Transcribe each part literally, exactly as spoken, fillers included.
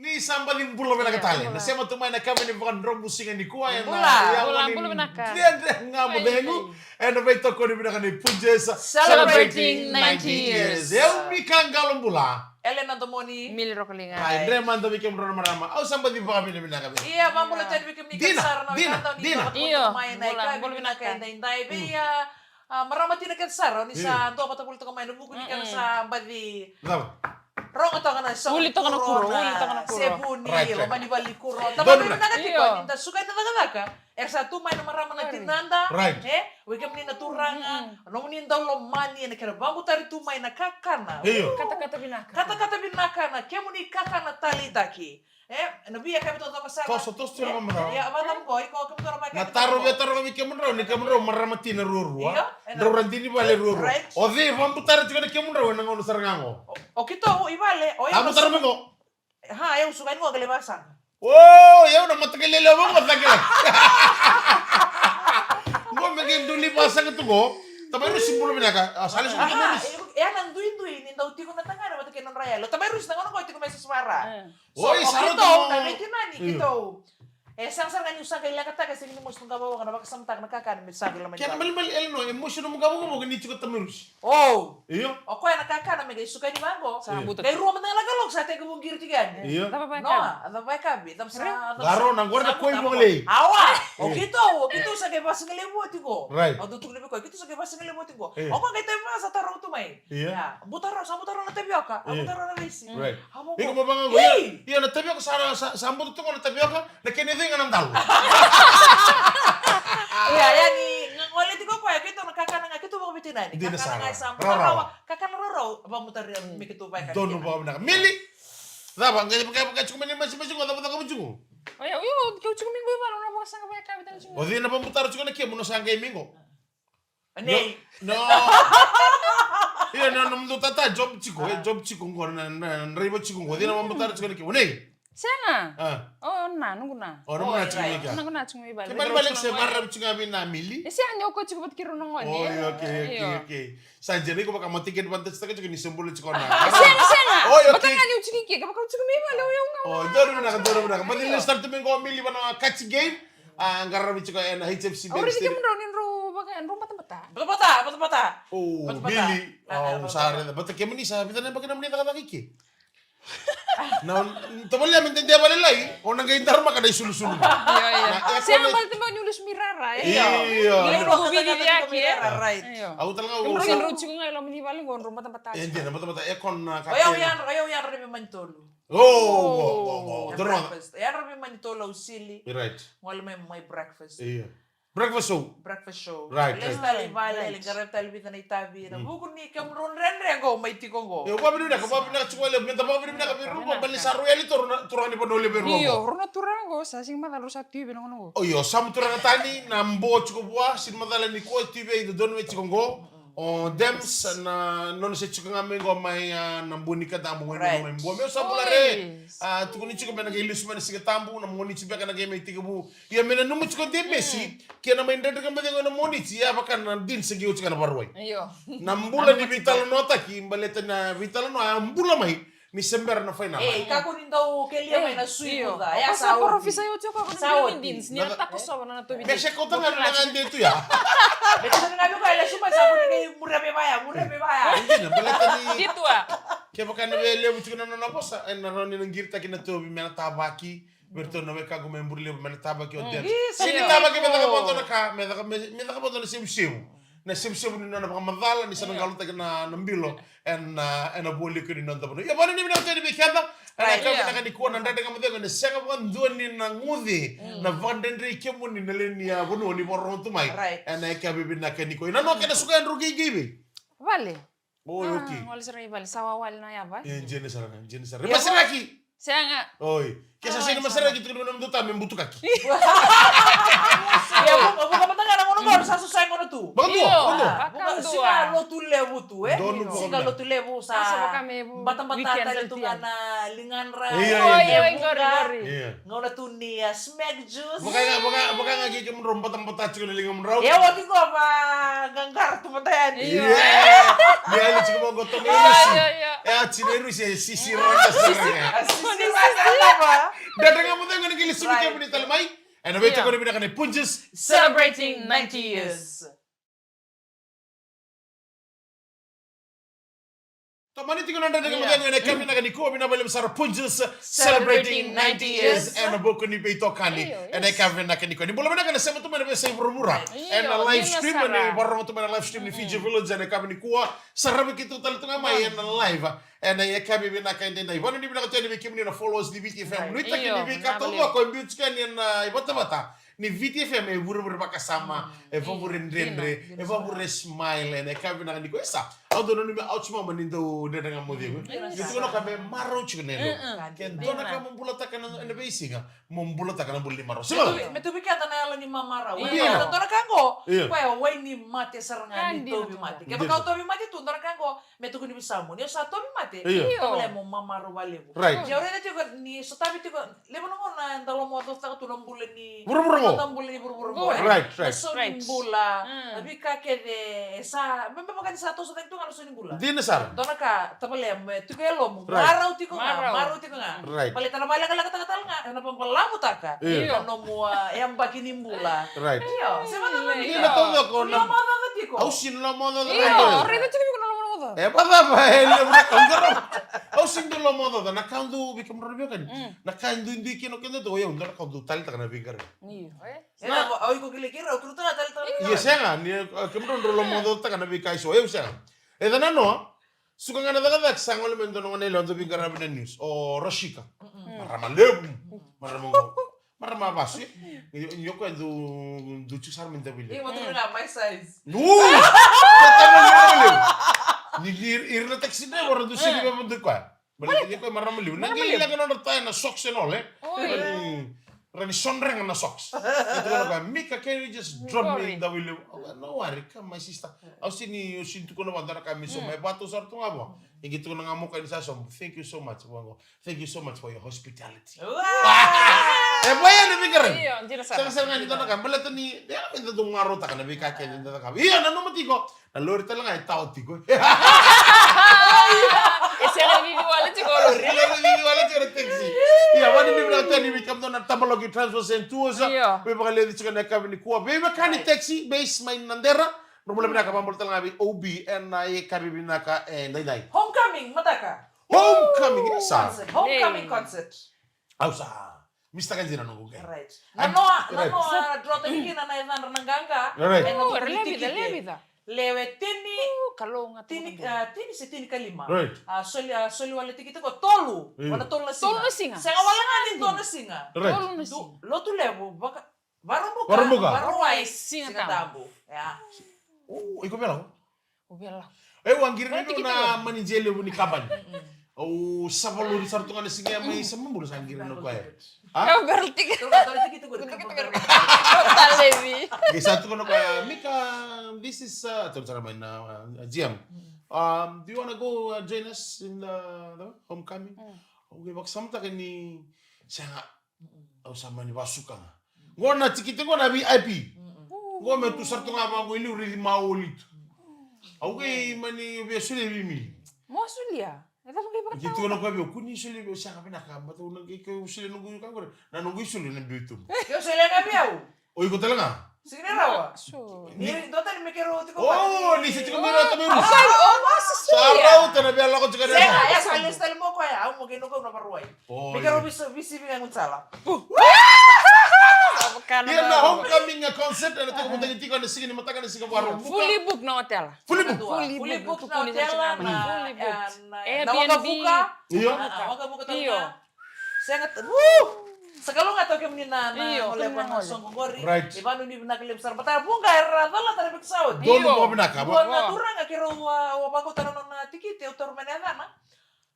Ni sa baci bula vinaka tale. Na sema tu mai na kame ni vakadromu siga nikua ena bula, bula vinaka. Dredre ga mo cegu. Ena veitokoni vinaka ni Punjas celebrating ninety years. Eu Mika Qalo Bula. Elena Domoni. Mili Rokoliga. Ai, dre mada vei kemudrau na marama. Au sa baci vakavinavinaka vei. Ia, vabula tani vei kemuni kece sara na wekada ni vakatoka mai na ikavi vinaka edaidai vei a marama tina kece sara ni sa dua vata voli toka mai na vuku ni kena sa baci. Cava? Rogo toka na sa uli toka na kuro, uli toka na kuro. Sebuni, loma ni vale ni kuro. Tavana vinaka tiko ni da suka ina cakacaka. Era sa tu mai na marama na tinada. E, vei kemuni na turaga, nomuni dau lomani ena kena vabutari tu mai na kakana. Io. Katakata vinaka. Katakata vinaka na kemuni kakana taleitaki. E, na via kaya toka sara. Toso, toso tu na mama. Ia, vata mo iko kemuni na via kaya. Na taro via taro vei kemudrau ni kemudrau marama tina ruarua. Drau radini vale ruarua. O cei vabutara tiko na kemudrau ena gauna sara ga qo? O kitou i vale, o ia. Vabutara mo qo. Ha, eu suka ni qo kele vasaga. O, eu na mataqali lewe vaqo cake. Qo me qai duli vasaga tu qo. Tamai Rusi bula vinaka. A, sa lesu Tamai Rusi. E a na duidui ni dau tiko na tagane vata kei na nodra yalo. Tamai Rusi na gauna qo tiko mai Sasavara. Oi, sa rauta mo na veitinani kitou. E sega sara ga niu sa qai leqataka, sega ni mosi tu ga vavaka na vakasamataka na kakana me sa qai lomani. Kena malimali Elena, e mosi nomu ga vavaka ni tiko Tamai Rusi. O. Io. O koya na kakana me qai suka ni vaqo. Sa buta. Qai rua mada na kaloko sa tekivu qiri tiko yani. Io. Cava vakavi? Noa, cava vakavi? Cava sa, cava sa. Qaro na qori na koi vole. Awa. O kitou, o kitou sa qai vasigalevu tiko. Right. O dou tukuna vei koya, kitou sa qai vasigalevu tiko. O koya qai tavi vasa tarau tu mai. Ia. Buta rau, sa buta rau na tavioka, a buta rau na raisi. Right. Iko mo vaqo. Ia na tavioka sa, sa, sa buta tu qo na tavioka, na kena icega na dalo. Ia, ia ni gole tiko koya, keitou na kakana ga, keitou vakaveitinani. Dina sara. Kakana ga sa buta rau, kakana rau, vabutari me keitou vakavinaka. Donu vakavinaka. Mili, cava, qai vaka, vaka tiko mai ni masi, masi qo, cava, cava tiko? Oya, oya, keu tiko mai qo i vale, na vakasaga vakavinaka tiko. O cei na vabutara tiko na kemu, na sa qai mai qo? Nei. No. Ia na nomu tata job tiko, e job tiko qo na, na draiva tiko qo. Dina mo mutara tiko na kemu. Nei. Sega. O na, noqu na. O noqu na tiko mai kea. Noqu na tiko mai vale. Ke vale vale se vara tiko mai na Mili. E sega ni o ko tiko vata kei rau na gone. Oi, okay, okay, okay. Sa dina iko vaka mo take advantage taka tiko ni se bula tiko na. Sega, sega. Oi, okay. Vata ga niu tiko i ke, ka vaka tiko mai vale, oi, au ga. O, donu vinaka, donu vinaka. Vata ni start tu mai qo Mili vana kati game. A, qaravi tiko ena H F C Bank Stadium. Au raici kemudrau ni drau vaka, drau batabata. Batabata, batabata. O, Mili, au sa raica. Bata kemuni sa vica na yabaki nomuni cakacaka i ke? Na, tavale me dede vale lai, o na qai darumaka na isulusulu. Io, io. Sega baleta me ni ulusu mai rara, e? Io. Ni drau vici i ke. Io. Au talega au sa. Drau tiko ga i loma ni vale qo, drau batabata. E dina, batabata, e kona ka. O yau yadra, o yau yadra ni veimanitolu. O, o, o, o. Breakfast. Yadra veimanitolu au sili. Right. Gole mai mai breakfast. Io. Breakfast show. Breakfast show. Right, right. Lesu tale i vale, qaravi tale vica na itavi. Na vuku ni kemudrau dredre qo mai tiko qo. Io, vakavinavinaka, vakavinavinaka tiko levu, meda vakavinavinaka vei rau qo, baleta sa rau yali tu rau na turaga ni vanua levu vei rau qo. Io, rau na turaga qo, sa sega ni macala rau sa tu i vei na gauna qo. Io, sa mu turaga tani, na bo tiko vua, sega ni macala ni ko tu i vei, dodonu vei tiko qo. O Dems na nona se tiko ga mai qo mai, a, na bua ni kadamu qo mai bua. Meu sa bula re. A, tukuni tiko me na qai lesu mai na Siga Tabu, na Moniti beka na qai mai tekivu. Ia me nanuma tiko de Mesi, ke na mai dredre ka mai cegu ena Moniti, ia vaka na Deans se qai oti ka na Vakarauwai. Io. Na bula ni veitalanoataki, baleta na veitalanoa a bula mai. Ni se bera na final. E, kakua ni dau kelia mai na sui muca. Io. Ia sa oti. Sa oti. Ni a takosova na noda itavi. Me se kauta ga na gade tu ya. Me se kauta ga vei koya, lesu mai sa kua ni qai muria mai vaya, muria mai vaya. Dina, baleta ni. Kevaka na via levu tiko na nona vosa, ena rawa ni na qiritaki na tauvi me na tavaki. Vei iratou na wekaqu mai Bure Levu me na tavaki o Debs. Io. Sega ni tavaki me caka vakadua na ka, me caka, me, me caka vakadua na sevusevu. Na sevusevu ni nona vakamacala, ni sa na galotaki na, na bilo ena, ena vualiku ni noda vanua. Ia, vanuinui vinaka tu yani vei keda. Ena yakavi vinaka nikua na Dredre Ga Mo Cegu, ena sega vakadua ni na guce na vakadredrei kemuni na lewe ni, a, vanua ni vakarorogo tu mai. Ena yakavi vinaka nikua. Ina noa kena suka e drau qiqi vei. Vale. Oi, okay. Gole sara i vale, sa wawale na yava. E, jene sara ga, jene sara. Io. Masiraki. Sega. Oi. Ke sa sega ni masiraki, tukuna na mudou ta me butukaki. Ia, vuka, vuka mada ga na gauna qo, sa susa e gauna tu. Vakadua, vakadua. Vuka, siga lotu. tu levu tu, e? Donu. Siga vakadua. Lotu levu sa. Sa vaka me vu-, batabata weekend tale tu ga na ligadra. Io, io, io, io, qori, qori. Io. Gauna tu ni, a, smack juice. Vaka ga, vaka, vaka ga kei kemudrau batabata tiko na ligamudrau. E, oti qo va qaqara tu vata yani. Io. Io. Ni yali tiko vaqo toka. Io, io, io. E, a, tini rusi, e, sisira ka sara ga. A, sisira ka sara ga. Dredre Ga Mo Cegu ena qai lesu vei kemuni tale mai. Ena veitokoni vinaka ni Punjas. Celebrating ninety years. Tomani tiko na Dredre Ga Mo Cegu ena yakavi vinaka nikua, vinaka vakalevu sara Punjas, celebrating ninety years. Ena vuku ni veitokani. Io, io. Ena yakavi vinaka nikua. Ni bula vinaka na sema tu mai na veiyasai vuravura. Io, ena live stream, ni vakarorogo tu mai na live stream ni Fiji Village, ena yakavi nikua. Saravi keitou tale tu ga mai ena live. Ena yakavi vinaka edaidai. Vanuinui vinaka tu yani vei kemuni na followers ni Viti F M. Nuitaki ni veika taucoko e biu tiko yani ena, a, ivatavata ni Viti F M, e vurevure vakasama, e vavure dredre, e vavure smile, ena yakavi vinaka nikua. E sa, au dau nanumi, au sa mama ni dau Dredre Ga Mo Cegu. Ni tukuna ka me marau tiko na yalomu. Ke dua na ka mo bulataka ena, ena veisiga, mo bulataka na bula ni marau. Sega. Me tu, me tu vei keda na yalo ni mamarau. Io. Dua na ka qo, koya wai ni mate sara ga ni tauvimate. Kevaka o tauvimate tu, dua na ka qo, me tukuni vei Samu, ni o sa tauvimate, io, tavale mo mamarau vakalevu. Right. Ni o raica tiko, ni sotavi tiko, levu na gauna da lomacotaka tu na bula ni vuravura qo. Na bula ni vuravura qo, e? Right, right. Na sau ni bula, na veika kece, e sa, me, me vaka ni sa toso cake tu ga na sau ni bula. Dina sara. Dua na ka, tavale, me tiko e yalomu, marau tiko ga, marau tiko ga. Right. Baleta na vakalekalekataka tale ga, ena vakabalavutaka na nomu, a, yabaki ni bula. Right. Io, se vaka na. Io. Ni na taucoko na. Lomaocaoca tiko. Au sega ni lomaocaoca. Io, o raica tiko vei iko na lomaocaoca. E vacava, e levu na ka au qarava. Au sega ni lomaocaoca, na ka au dau, vei kemudrau na veiwekani. Mm. Na ka e duidui kina o keda tu, o yau, dua na ka au dau taleitaka na veiqaravi. Io, e? Sega, au iko kilai keirau, keirau taleitaka na veiqaravi. Io, sega, ni, e, kemudrau drau lomaocaocataka na veika eso, o yau sega. E ca na noa, suka ga na cakacaka, sa gole mai dua na gone yalewa dau veiqaravi na news. O Rashika. Mm-mm. Marama levu. Marama, marama vasu. Ni, ni o koya dau, dau tiko sara mai dau veilevu. Io, mo tukuna ga my size. Nu! Tata na marama levu. Ni, ni, ira na taxi driver, dau sega ni veivaduki koya. Baleta ni koya marama levu. Na qai leqa nodra taya na socks and all, e? Oi. Rawa ni sodrega na socks. E tukuna o koya, "Mika, can you just drop me in Davuilevu?" Au, "No worry, come, my sister." Au sega ni, au sega ni tukuna vua dua na ka me sauma, e vakatau sara tu ga vua. E qai tukuna ga mai o koya ni sa sauma, "Thank you so much," vua qo. "Thank you so much for your hospitality." Wow! E vaya na veiqaravi. Io, dina sara. Sega sara ga ni dua na ka, baleta ni, e, eda dau marautaka na veika kece eda cakava. Io, nanuma tiko. Na lori tale ga e tawa tiko. E sega ni vivi wale tiko o lori. E sega ni vivi wale tiko na taxi. Ia, vakanuinui vinaka tale yani vei kemudou na Tabaloki Transport and Tours. Io. Veivakaleci tiko ena yakavi nikua. Veiwekani taxi, base mai Nadera. Drau bula vinaka, vakabula tale ga vei O B ena yakavi vinaka edaidai. Homecoming, mataka. Homecoming, e sa. Concert, homecoming concert. Au sa. Mister Kanjira noqu qai. Right. Na noa, na noa drotaki kina na yacadra na qaqa. Right. Ena tukuni tikite. Lewe tini, tini, a, tini se tinikalima. Right. A, soli, a, soli wale tikite qo tolu. Io. Wale tolu na siga. Tolu na siga. Sega wale ga ni dua na siga. Right. Tolu na siga. Lotulevu, vaka, Vakaraubuka. Vakaraubuka. Vakarauwai, Siga Tabu. Ia. O, iko vei lau? O vei lau? E, au a qiri ni na manager levu ni kabani. Au sa valori sara tu ga na siga ya mai sa mabula sa qiri na koya. A? Au vei lau tiki. Tolu, tolu tiki tu. Talevi. Qai sa tukuna o koya, "Mika, this is, uh," tolu sara mai na, uh, G M. Um, "Do you wanna go, uh, join us in the, the homecoming?" Au qai vakasamataka ni sega. Au sa mani vasuka ga. Qo na tikite qo na V I P. Qo me tu sara tu ga vaqo i liu, raici maoli tu. Au qai mani via solia vei Mili. Mo solia? E cava qai vakatawa? Qai tukuna o koya vei au, "Kua ni solia vei au, sega, vinaka, baleta au na qai, qai solia noqu ka qori. Na noqu isulu ena biu i tuba." Ke o solia ga vei au? O iko tale ga? Sega ni rawa. Ni dua tani me keirau tiko. O, ni se tiko mai rauta mai Rusi. Sa rauta na via lako tiko na. Sega, e sa lesu tale mai o koya, au mo kei na kau na Vakarauwai. Me keirau visi, visi vei Gaunisala. Ia na homecoming concert ena tekivu tiko ena siga ni mataka ni siga Vakaraubuka. Fully booked na hotel. Fully booked. Fully booked na hotel, na, na, na waqavuka. Io. Na waqavuka tale ga. Sega, woo! Sa kalougata o kemuni na, na gole, na gole soqo qori. Right. E vakanuinui vinaka levu sara. Baleta vuqa era calata na veika sa oti. Donu mo vinaka. Dua na turaga keirau a, au a vakauta na nona tikite, au taura mai na yacana.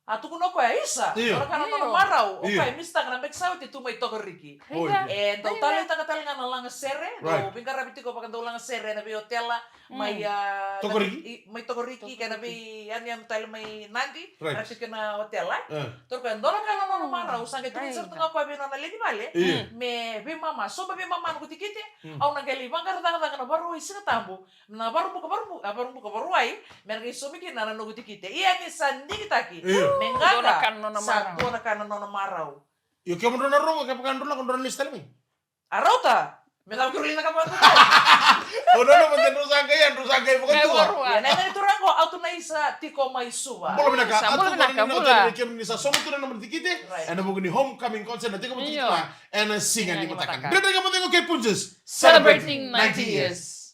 A tukuna o koya, isa, io, dua na ka na nona marau. O koya e misitaka na beki sa oti tu mai Tokariki. Oi. E dau taleitaka tale ga na lagasere, dau veiqaravi tiko vakadaulagasere ena veiotela mai, a, Tokariki? Mai Tokariki, kei na veiyanuyanu tale mai Nadi, era tiko ena otela. Toro koya, dua na ka na nona marau, sa qai tukuna sara tu ga o koya vei nona lewe ni vale, me veimama, soba veimama noqu tikite, au na qai lai vaqara cakacaka na Vakarauwai Siga Tabu, na Vakaraubuka, Vakaraubuka, a, Vakaraubuka Vakarauwai, me na qai saumi kina na noqu tikite. Ia ni sa digitaki, me qaqa, sa dua na ka na nona marau. Io, kemudrau na rogo, kevaka drau lako drau na lesu tale mai. A rauta, me cava keirau lai cakava tu. O nona mada drau sa qai, drau sa qai vakadua. Ia na yaca ni turaga qo, au tu na isa tiko mai Suva. Bula vinaka, bula vinaka, bula. Kemuni sa sauma tu na nomuni tikite ena vuku ni homecoming concert na tekivu tiko ena siga ni mataka. Dredre Ga Mo Cegu kei Punjas. Celebrating ninety years.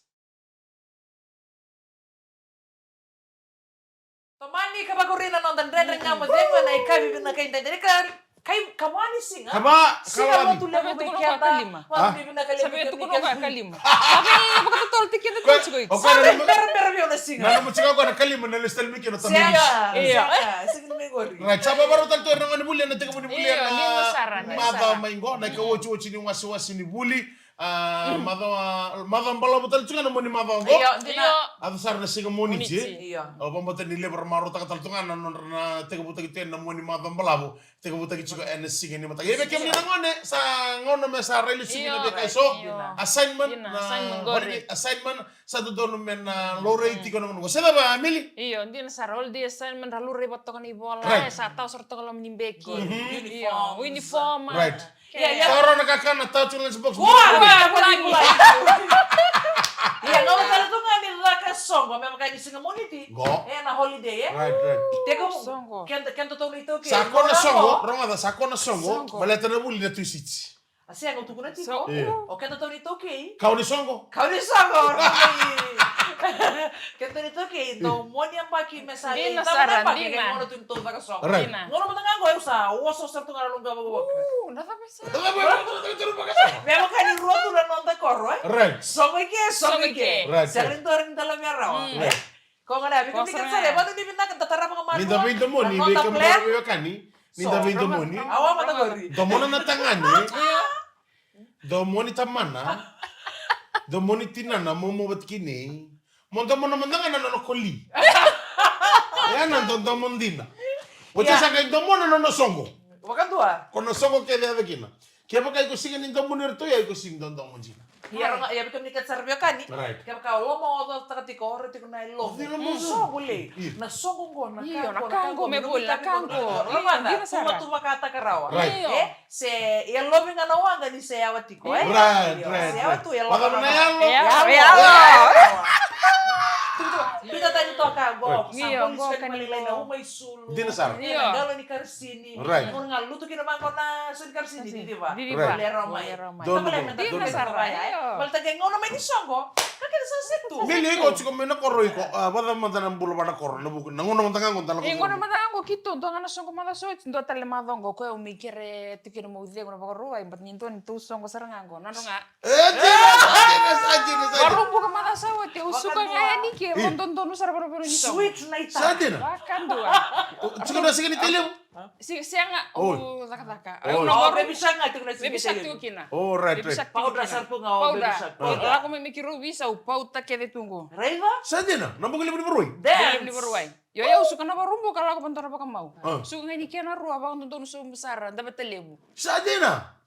Tomani ka vakuri na noda Dredre Ga Mo Cegu ena yakavi vinaka edaidai. Ka, ka, ka va ni siga. Ka va, siga lotu levu vei keda. Vakavinavinaka levu vei keda. Sa via tukuna o koya ka lima. Sa via vakatotolo tiko keda tiko iko. Sa via berabera vei au na siga. Na nomu tiko o koya na ka lima na lesu tale mai kina na tamai. Sega, sega, sega ni mai qori. Right, sa vakarau tale tu ena gauna ni vuli, ena tekivu ni vuli, ena macawa mai qo, na ikaotioti ni wasewase ni vuli. A, macawa, macawa balavu tale tu ga na Moniti macawa qo. Io, dina. Yaco sara na siga Moniti. Moniti. Io. Au vakabauta ni levu era marautaka tale tu ga na nodra na tekivutaki tu na Moniti macawa balavu. Tekivutaki tiko ena siga ni mataka. Ia vei kemuni na gone, sa gauna me sa rai lesu mai na veika eso. Io. Assignment, dina, na assignment qori. Holiday assignment, sa dodonu me na laurai tiko na gauna qo. Se cava, Mili? Io, dina sara, holiday assignment, ra laurai vata toka na ivola, e, sa tawa sara toka loma ni beki. Io, uniform. Right. Ia, ia. Toro na kakana, tau tiko na lunch box. Kua, kua, kua, kua. Ia, gauna tale tu ga ni caka soqo, me vaka ni siga Moniti. Qo. E, na holiday, e. Right, right. Teko, soqo. Keda, keda tou na iTaukei. Sa kua na soqo, rogoca, sa kua na soqo. Soqo. Baleta na vuli na Tusiti. A sega, au tukuna tiko. Io. O keda tou na iTaukei. Kau ni soqo. Kau ni soqo. Keda tou na iTaukei, dau mo ni yabaki me sa dina sara, dina. Gauna tu ni tou caka soqo. Right. Dina. Gauna mada ga qo au sa oso sara tu ga na luqa vakavuka. U, na cava sara? Na cava sara? Me vaka ni rua tu na noda koro, e? Right. Soqo i ke, soqo i ke. Right. Sega ni dua ni da lavea rawa. Mm. Right. Ko gona, vei kemuni kece sara, e, vakavinavinaka, da tarava ga mai. Ni da veidomoni, vei kemuni na veiwekani. Ni da veidomoni. Awa mada qori. Domona na tagane. Io. Domoni tamana. Domoni tinana, momo vata kina. Mo domona mada ga na nona koli. Ia na dodomo dina. Oti sa qai domona na nona soqo. Vakadua. Ko na soqo kece yaco kina. Kevaka iko sega ni domoni iratou, ia iko sega ni dodomo dina. Ia rogoca, ia vei kemuni kece sara veiwekani. Right. Kevaka o lomaocaocataka tiko, o rai tiko na yalomu. Soqo lei. Io. Na soqo qo, na ka qo, na ka qo, me vuli, na ka qo. Rogoca, dina sara. Tuvatuvakataka rawa. Right. Io. E? Se yalovi ga na waqa ni se yawa tiko, e? Right, right, right. Se yawa tu, yalovi. Yalo, yalo. Biuta tani toka qo, sa boli sika ni malailai na uma isulu. Dina sara. Io. Na qalo ni karisini. Right. Qo ga lutu kina vaqo na so ni karisini, didi va. Didi va. Right. Vuli rawa mai. Donu, donu. Dina sara. Baleta ke gauna mai ni soqo, ka kece sa setu. Mili, iko tiko mai na koro iko, a, vacava mada na bula va na koro, na vuku, na gauna mada ga qo da lako. E, gauna mada ga qo keitou, dua ga na soqo macawa sa oti, dua tale macawa qo, koya au mai kere tiko kina meu cegu na Vakarauwai, but ni dua ni tou soqo sara ga qo, nodra ga. E, dina, sa dina, sa dina, sa dina. Vakaraubuka macawa sa oti, au suka ga yani ke, au dodonu sara vakarau ni soqo. Sweet night. Sa dina. Vakadua. Tiko na siga ni tailevu? Sega, sega, au cakacaka. Au na vakarau. Baby shark ga tiko na siga ni tailevu. Baby shark tiko kina. Oh, right, right. Baby shark tiko kina. Powder sara tu ga o baby shark. Powder. Lako mai me keirau visa, au pauta kece tu qo. Raica? Sa dina, na bogi levu ni Vakarauwai. Dance. Bogi levu ni Vakarauwai. Io, io, au suka na Vakaraubuka, lako vadua na vakamau. Suka ga yani ke na rua, vakadodonu sobu sara, dava talevu. Sa dina.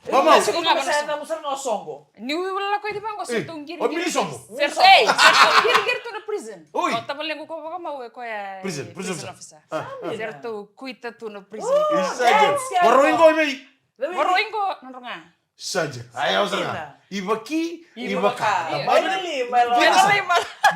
Vamau. Sa yacamu sara ga o soqo. Niu lako yani vaqo, sa tou qiriqiri. O mini soqo. Sa tou, e, sa tou qiriqiri tu na prison. Oi. O tavalequ ko vakamau e koya e prison, prison officer. Sa tou kuita tu na prison. Isa, dance. Vakarauwai qo i vei? Vakarauwai qo, nodra ga. Sa dina. Ai, au sara ga. Ivaki, ivaka. Ivaka.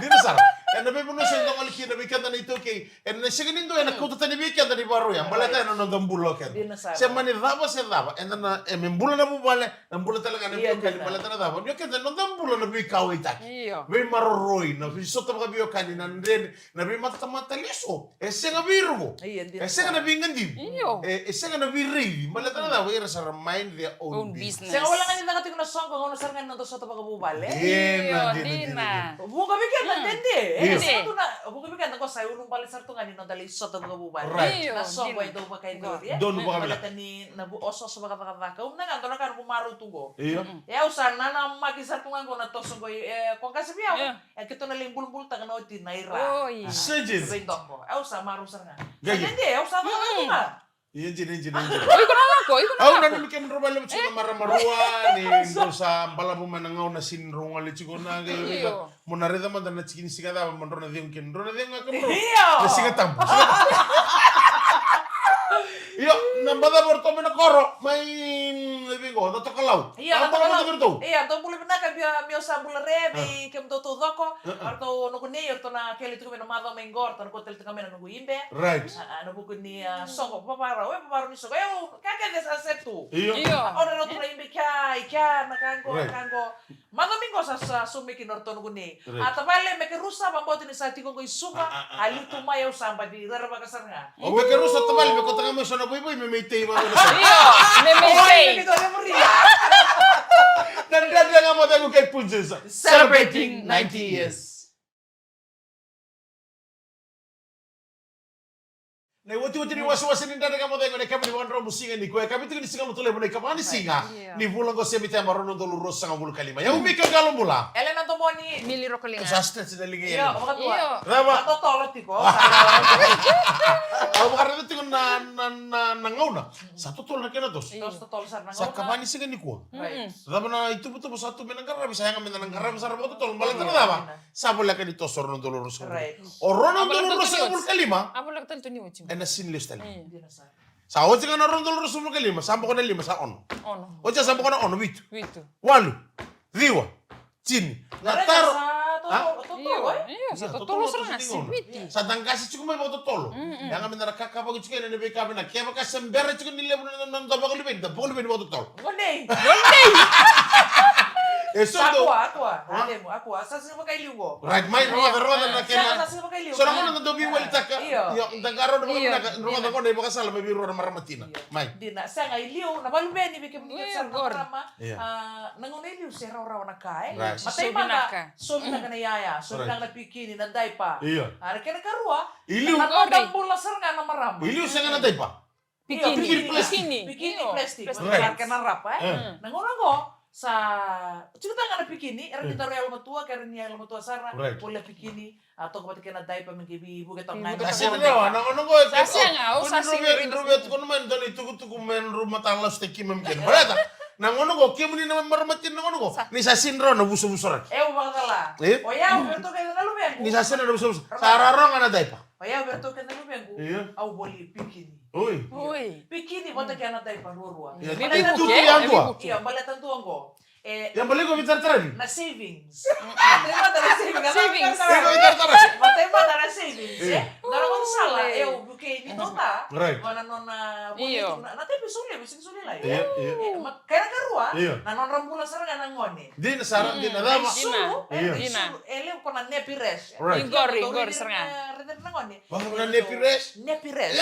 Dina sara. Ena veivanua se da gole kina vei keda na iTaukei. Ena sega ni dua ena kauta tani vei keda ni Vakarauwai. Baleta ena noda bula o keda. Dina sara. Se mani cava se cava. Eda na, e me bula na vuvale, na bula tale ga na veiwekani, baleta na cava. Ni o keda na noda bula na veikauwaitaki. Io. Veimaroroi, na veisota vakaveiwekani, na dredre, na veimatatamata lesu. E sega veiruku. Io, dina sara. E sega na veigadivi. Io. E, e sega na veiraici. Baleta na cava, era sa ra mind their own business. Sega wale ga ni caka tiko na soqo, gauna sara ga ni noda sota vakavuvale. Dina, dina, dina. Vuqa vei keda dede, e? Io. Sa tu na, vuku vei keda qo sa iulubale sara tu ga ni noda lai sota vakavuvale. Right. Io, na soqo dina. E dau vakaicori, e? Donu vakavinaka. Baleta ni na vu-, osooso vakacakacaka. Au na ga, dua na ka noqu marau tu qo. Io. E au sa nanamaki sara tu ga qo na toso qo, e, ko qase vei au. Io. E keitou na lai bulubulutaka na oti na ira. Oi. Ah, sa dina. Veidoqo. E au sa marau sara ga. Sa dede, e au sa cakacaka tu ga. Ia, dina, dina, dina. O iko na lako, o iko na lako. Au nanumi kemudrau vakalevu tiko na marama rua, ni drau sa balavu mai na gauna sini drau gole tiko na qai. Io. Mo na raica mada na tiki ni siga cava mo drau na cegu kina, drau na cegu ga kemudrau. Io. Na Siga Tabu. Io, na balavu o ratou mai na koro, mai, mm, e vei qo, na Tokalau. Io, na Tokalau. Balavu o ratou. Io, dou bula vinaka, via, via sa bula re, vei kemudou taucoko. O ratou noqu nei, o ratou na kele tiko mai na macawa mai qo, o ratou na kotele tiko mai na noqu ibe. Right. A, a, na vuku ni, a, soqo, vavarau, e vavarau ni soqo. E, o, ka kece sa set tu. Io. Io. A, o na ratou na ibe kea, i kea, na ka qo, na ka qo. Macawa mai qo sa, sa saumi kina o ratou noqu nei. Right. A, tavale Mekerusa, vakabauta ni sa tiko qo i Suva, a, a, a, a liu tu mai, au sa baci rerevaka sara ga. O Mekerusa, tavale, me kauta ga mai so na voivoi, me mai tei vaka na sa. Io, me mai tei. Oi, me kauta muri. Na Dredre Ga Mo Cegu Kei Punjas. Celebrating ninety years. Na iwatiwati ni wasewase ni Dredre Ga Mo Cegu, na ikava ni Vakadromu Siga nikua, e kavi tiko ni siga Lotulevu, na ikava ni siga ni vula qo Sepiteba, rua na udolu ruasagavulu ka lima. Ia, o Mika Qalobula. Elena Domoni. Mili Rokoliga. Sa stretch na liga. Io, vakadua. Io. Cava? Sa totolo tiko. Au vakaraica tiko na, na, na, na gauna. Sa totolo na kena toso. Io. Toso totolo sara na gauna. Sa kava ni siga nikua. Right. Cava na ituvatuva sa tu mai na qaravi, sa yaga mai na qaravi sara vakatotolo. Baleta na cava? Sa voleka ni toso rua na udolu ruasagavulu. Right. O rua na udolu ruasagavulu ka lima. A voleka tale tu ni oti. Ena sini lesu tale. Io. Dina sara. Sa oti ga na rua na udolu ruasagavulu ka lima, sa boko na lima, sa ono. Ono. Oti sa boko na ono, vitu. Vitu. Walu. Ciwa. Tini. Na taro. Sa to-, a? Totolo, e? Io, sa totolo sara ga, sa Viti. Sa da qase tiko mai vakatotolo. Mm, mm. Yaga me da na kakavaki tiko ena veika vinaka. Kevaka se bera tiko ni levu na, na, na noda vakaluveni, da vakaluveni vakatotolo. Gone. Gone. E so dou. Sa kua, a kua. A? A lemu, a kua. Sa siga vakailiu qo. Right, mai rogoca, rogoca na kena. Sa siga vakailiu. So na gauna da dau veiwalitaka. Io. Io, da qarauna vakavinaka, rogoca qo na ivakasala mai vei rua na marama tina. Io. Mai. Dina, sega, i liu, na vakaluveni vei kemuni kece sara na marama. Io. A, na gauna i liu se rawarawa na ka, e? Right. Matai mada, so vinaka na iyaya, so vinaka na pikini, na daipa. Io. A, na kena karua, i liu. Na noda bula sara ga na marama. I liu sega na daipa. Pikini. Pikini plastic. Pikini plastic. Right. Kena rapa, e? Mm. Na gauna qo, sa, tiko tale ga na pikini, era ni taro yalomatua, kera ni yalomatua sara, right, vola pikini, a, toka vata kei na daipa me qai veivuke toka ga. Sa sega, na gauna qo, sa sega, au sa sega. Drau via tukuna mai, dua na itukutuku me drau mataqalasu tiko mai kina. Baleta, na gauna qo, kemuni na marama tina na gauna qo, ni sa sega ni rawa na vusavusa raki. E, au vakacala. E? O yau, vei ratou kece na luvequ. Ni sa sega ni rawa na vusavusa. Sa rarawa ga na daipa. O yau vei ratou kece na luvequ, io, au voli pikini. Oi. Oi. Pikini vata kei na daipa ruarua. Ia, me veivuke, me veivuke. Ia, baleta dua qo. E, ia, baleta iko veitaratara ni? Na savings. Matai mada na savings. Savings. Iko veitaratara. Matai mada na savings, e? Io. Dua na gaunisala, e, au vukei ni tota. Right. Qo na nona, io, na, na taipa e soli, e soli lai. Io, io. E, ma, kena karua, io, na nodra bula sara ga na gone. Dina sara, mm, dina. Cava? Sulu, e, dina. Sulu, e levu ko na nappy rash. Right. Qori, qori sara ga. Raica na gone. Vaka na nappy rash. Nappy rash.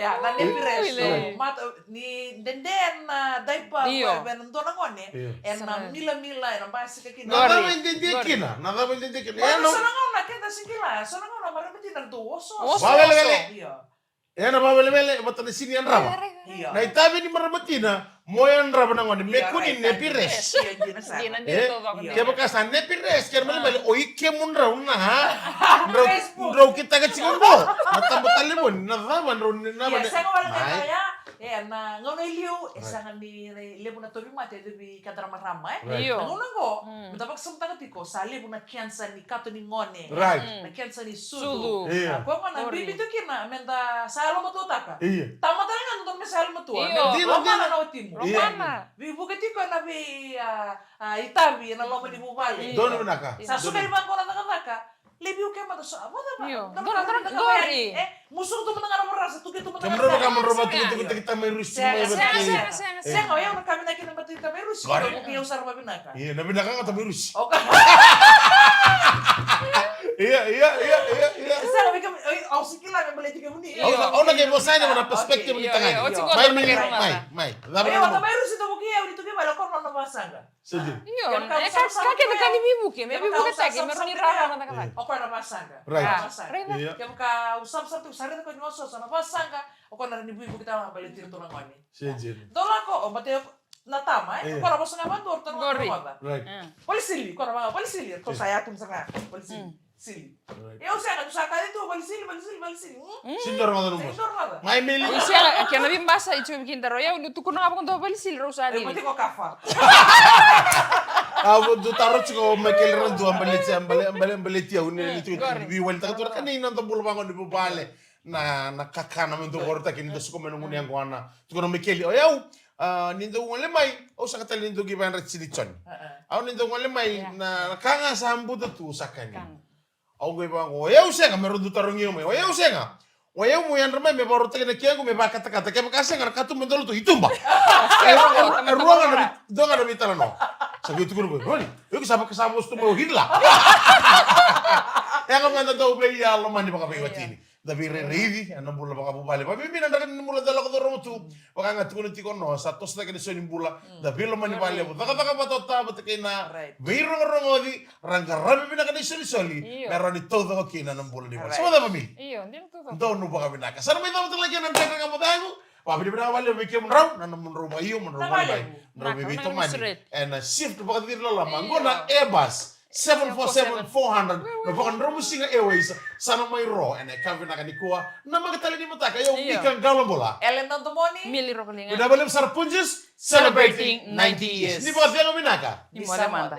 Ia, na nappy rash. Ui, le. Mata, ni dede na daipa, io, vei na dua na gone. Io. Ena milamila, ena basika kina. Na cava e dede kina? Na cava e dede kina? Ena so na gauna keda sega ni kila, so na gauna marama tina dau oso. Oso, oso. Vawelewele. Io. Ena vawelewele, vata na sini yadrava. Io. Na itavi ni marama tina, mo yadrava na gone, me kua ni nappy rash. Io, dina sara. Dina, dina, e? Io. Kevaka sa nappy rash, kena malemale, o i kemudrau na, drau, drau kitaka tiko qo. Na taba talevoni, na cava, drau ni na. Io, vane. Sega wale ga ya, e, na gauna i liu, e sega ni, ni levu na tauvimate, e levu vei keda na marama, e? Right. Io. Na gauna qo, mm, me da vakasamataka tiko, sa levu na kenisa ni kato ni gone. Right. Mm. Na kenisa ni sucu. Sucu. Io. A, koya gona, qori, bibi tu kina, me da sa yalomatuataka. Io. Tamata tale ga dodonu me sa yalomatua. Io. Dina, dina. Lomana na watimu. Io. Lomana. Veivuke tiko ena vei, a, a, itavi, ena loma ni vuvale. Io. Donu vinaka. Sa suka i vaqo na cakacaka. Levu ke mada so, a, vada, vada. Io. Donu, donu, donu, qori. E, musuka tu mada ga na varasa, tuki tu mada ga na varasa. Kemudrau vaka mo drau vatukutukutaki tamai Rusi. Sega, sega, sega, sega, sega. O yau na ka vinaka kina baleti tamai Rusi. Qori. Kei au sara vavinaka. Io, na vinaka ga tamai Rusi. Oka. Io, io, io, io, io. Sega, vei kemuni, oi, au sega ni kila me baleti kemuni. Io. Au na, au na qai vosa yani ena perspective ni tagane. Io, io, io. Mai, mai, mai, mai. Io, tamai Rusi, tu vukei au ni tu ki vale, o koya na nona vasaqa. Sa dina. Io, Kevaka e usama ka ka keda ka ni kina. veivuke, me Kevaka veivuke usama take, me rawa ni kina. Rarawa cakacaka. O koya na vasaqara. Right. Na vasaqara. Right. Ia. Kevaka usama sara tu sara ko ni osooso na vasaqara, o koya na ni veivuke tale ga baleti iratou na gone. Sa dina. Dou lako, o mate na tama, e? Ia. Koya na vosa ga vadua, ratou na Qori. gone. Right. Ah. Valisili, koya na valisili, ratou sa yatu ni sara ga. Valisili. Sili. Right. Ia au sega, tu sa kaci tu, valisili, valisili, valisili. Hmm? Sili dua na mata Sili nomu. Dua na mata. Mai meli. Ise, kena veibasa, i tu kina daro, ia, au tukuna ga vakadua valisili, rau sa E, mate dili. ko kafa. A vo du taro tiko mai kele ra dua baleti, bale, bale, baleti au ni ni tiko Qori. vi wali taka tu ra kani na da bula vaqo ni vuvale. Na, na kakana me dou vorotaki ni da suka mai na gunu yaqona. Tukuna mai keli, o yau, a, ni dou gole mai, au saka tale ni dou qi vayadrati sili Joni. Au ni dou gole mai, Yeah. na, na ka ga sa buta tu sa kani. Kana. Au qai vaqo, o yau sega, me rau du tarogi au mai, o yau sega. O yau mo yadra mai, me vakarotaki na kequ, me vakatakata, kevaka sega na katuba me dolo tu, i tuba. E rua, e rua, e rua ga na vi-, dua ga na vitalanoa. Sa qai tukuna qo, Roni, io ki sa vaka sa vosa tu mai o Hitler. Yaga me da dau veiyalomani vakaveiwatini. Da veiraici, ena bula vakavuvale. Vakabibi na draki ni bula da lako curuma tu. Vaka ga tukuna tiko no, sa toso cake na isau ni bula. Da veilomani vakalevu. Cakacaka vata o ta, vata kei na Right. veirogorogoci, ra qaravi vinaka na isolisoli. Io. Me rawa ni taucoko kina na bula ni vale. Right. Sa vacava Mili? Io, dina tu. Donu vakavinaka. Sa na mai cava tale kina na draki ga mo cegu. Vakabibi na vale, vei kemudrou, na nomudrou vakaio, mo drou Na vale. vale. Drau Na, veivitomani. na straight. Ena shift vakaciri loloma. Io. Qo na Airbus seven four seven four hundred. Na vakadromusiga Airways. Sa na mai ro. Ena ka vinaka nikua. Na maka tale ni mataka. Io, Io. Mika Qalo Bula. Ellen Dondomoni. Mili Rokolinga. Vinaka vakalevu sara Punjas. Celebrating ninety years. Ni vakacegu vinaka. Ni moce mada.